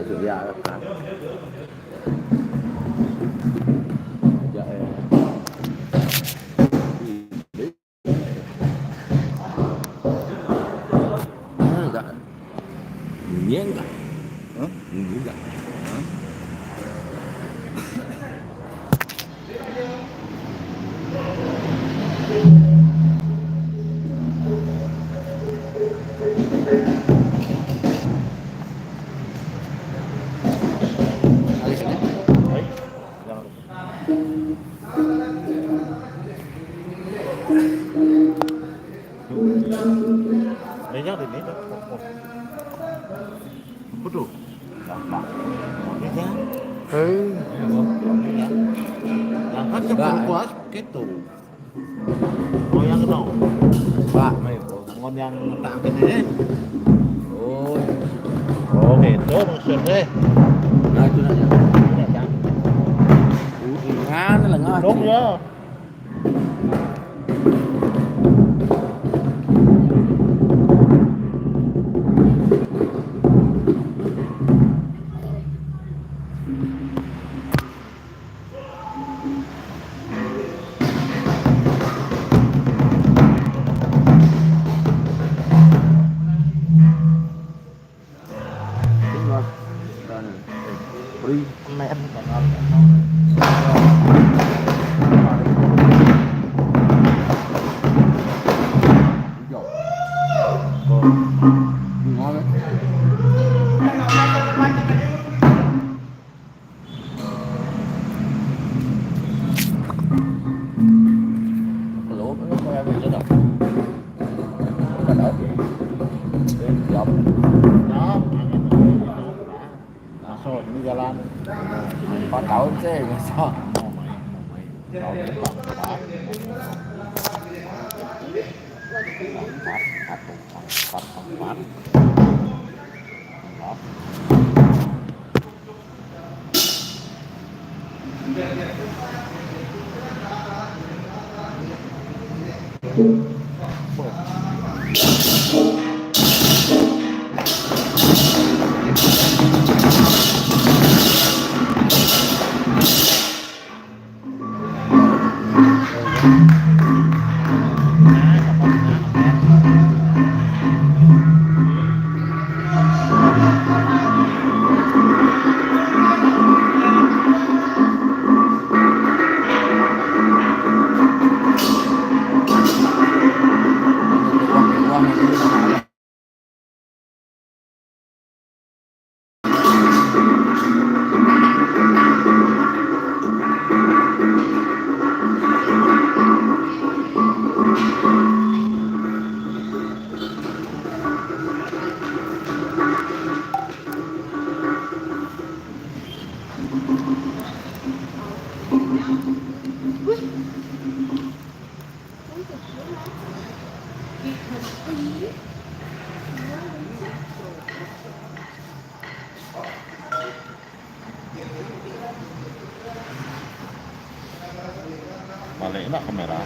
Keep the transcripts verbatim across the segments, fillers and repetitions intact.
Surya kan. Aja, eh. Enggak. Ini enggak. Hah? Ini enggak. Hah? Ini yang ini, Pak. Betul. Nah, nah. Ini kan. Eh. Ya, Bang. Ini kan. Yang kan Mbak. Sebelum puas, gitu. Oh, yang itu. Pak, main, Bro. Ngon yang tak ini. Oh. Oh, gitu maksudnya. Nah, itu nanya. Ini kan. Mana lah, nggak Dong, ada. Ya. Belum, belum, kayak gitu dah. Bukan tahu. Eh, siap. Masuk, ini jalan. Empat tahun sih, masa. Mau main, mau main. Tahun depan, Pak. Empat, empat, empat, empat, empat. Balik lah kamera.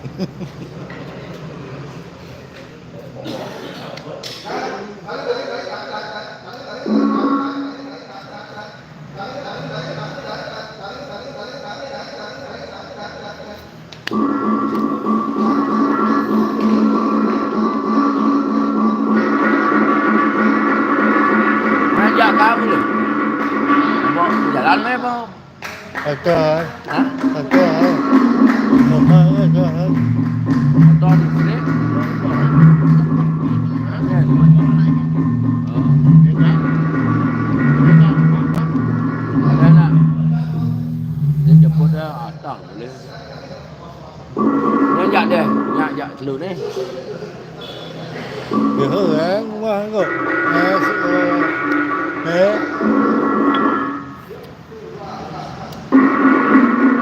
Ngajak kamu ni. Mau jalan mai apa? Agak. Hah? Agak. Agak, agak. Motor di sini. Kan? Oh. Ada nak. Dia jemput dah, datang boleh. Nya jak deh, nya jak telu ni. Dia orang rumah kot. Eh, si-, eh.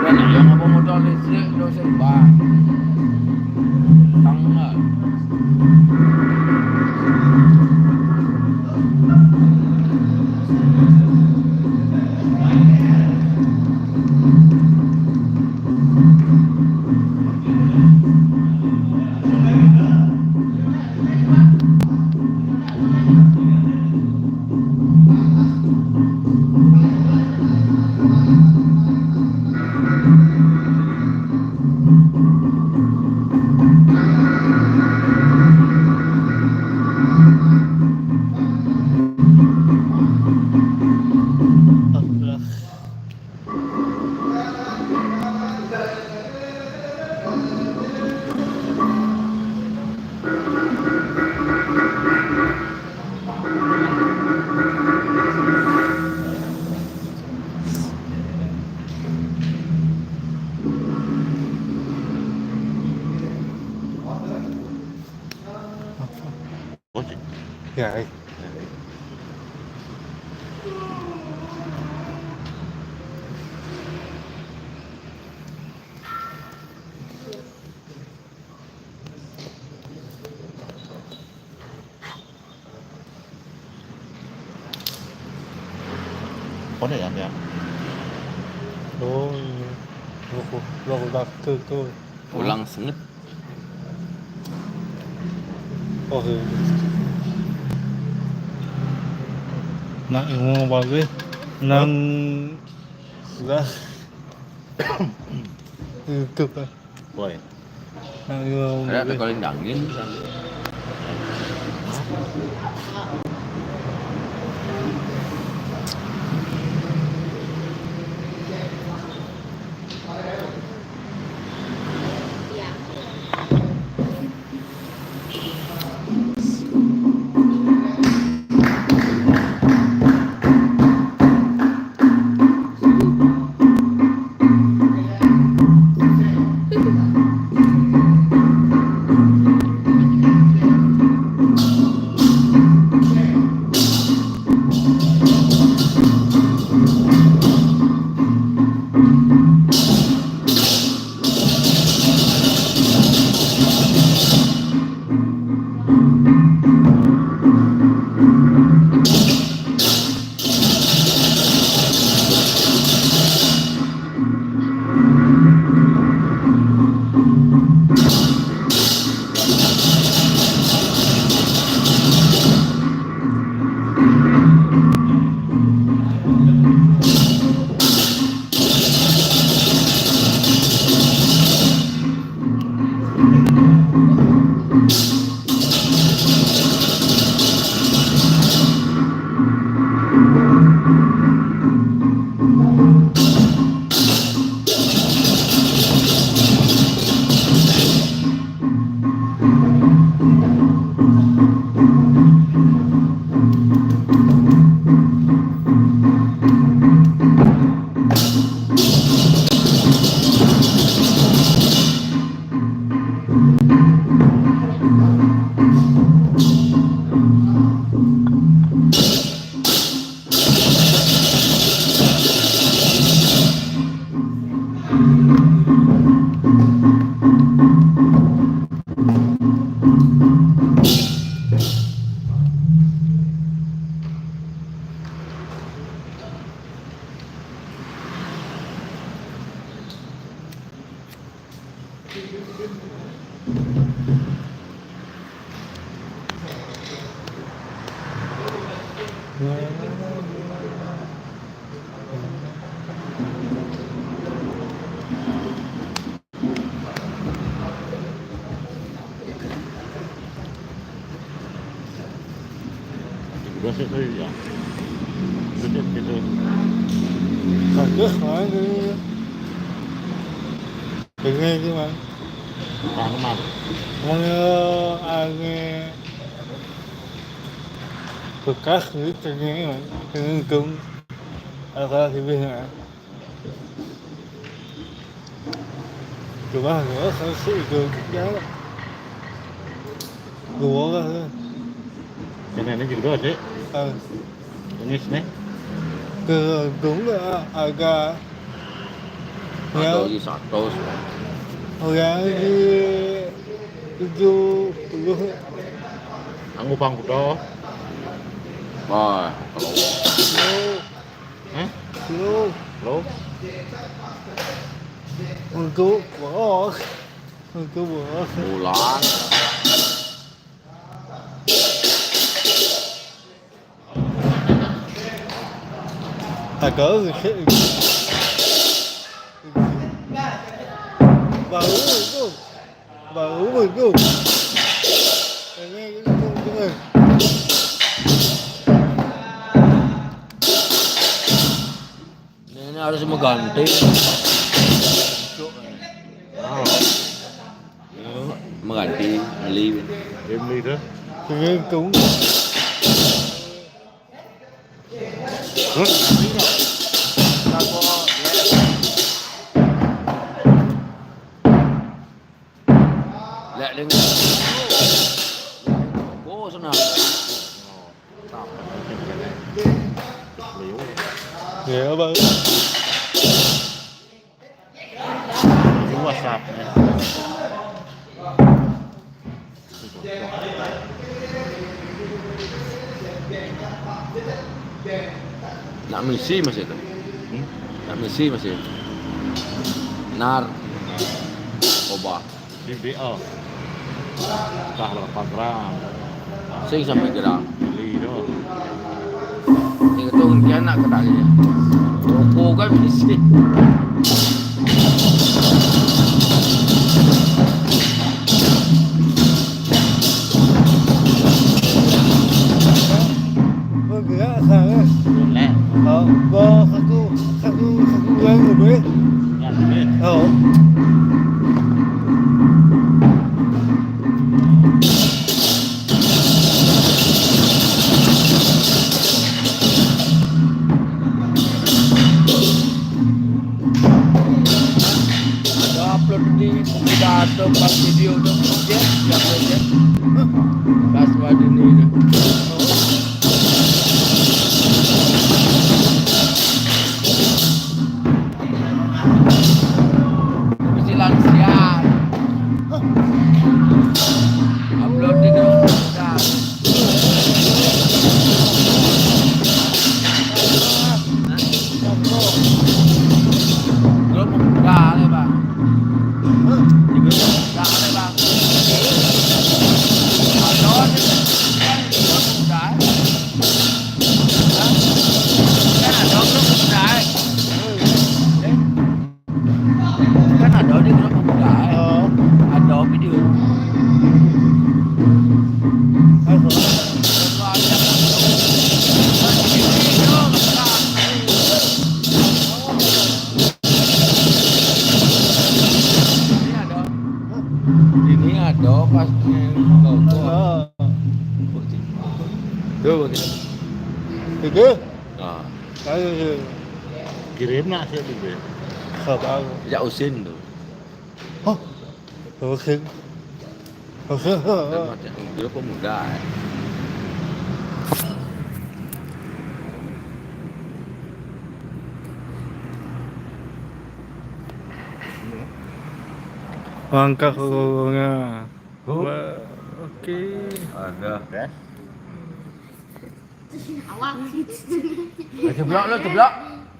Orang nak yang apa motor listrik, tu sembah. Sangat. Ya, eh. Mana yang dia? Oh, iya. Loko, loko dah ke tu. Pulang senget. Oh, iya. Nak ilmu bagus. Nang sudah. Tutup lah. Boy. Nak ilmu bagus. Ada tak kau dangin? Gosip tu ya. Gosip gitu. Bagus, man. Kena je, man. Tanaman. Mana ada bekas ni kena, man. Kena tung. Apa sih, man? Cuma, ya, saya sih itu, ya. Dua lah, ya. Kena ni juga, Cik. Ah, Ini sini. Tergantung lah harga. Ada Ya, lagi seratus. orang di tujuh puluh Anggu pangkudo. Wah, kalau kilo, Hah? kilo Lo? untuk boros, untuk boros. Bulan. Agak sikit. Baru tu. Baru tu. Ini tu tu. Ini harus mengganti. Oh, Mengganti, beli. Emily tu. Ini tu. Terus? Lek dengan. Oh, sana. Beliau. Ya, baru. Ini WhatsApp ni. Nak misi masih tu. Hmm? Nak misi masih. Nar. Oba. Di B L. Dah berapa gram? Sing sampai gram. Beli tu. Ini tu dia nak kena dia. Rokok kan misi. Bergerak sana. Boleh. Oh, bawa satu, satu, satu orang tu boleh. Ya, boleh. Oh. Ada upload di pemuda atau pas video tu je, siapa je. Pas pada ni tu. Mesti lansia. Upload di grup pemuda. Grup pemuda ni, bang. Di grup pemuda ni, bang. Upload di grup pemuda. Kan ada grup pemuda. Kan ada di grup pemuda. Oh. Ada video. Apa? Ini ada. Ini ada pas ni logo. Oh. Tu kita. Itu? Ah, Saya je. Kirim nak saya tu. Sabar. sejak Usin tu. Oh. Oke. Oke. Dia pemuda. Eh. Langkah orangnya. Oh, Wah, oke. Ada. Awak. Eh, ceblok lu, ceblok.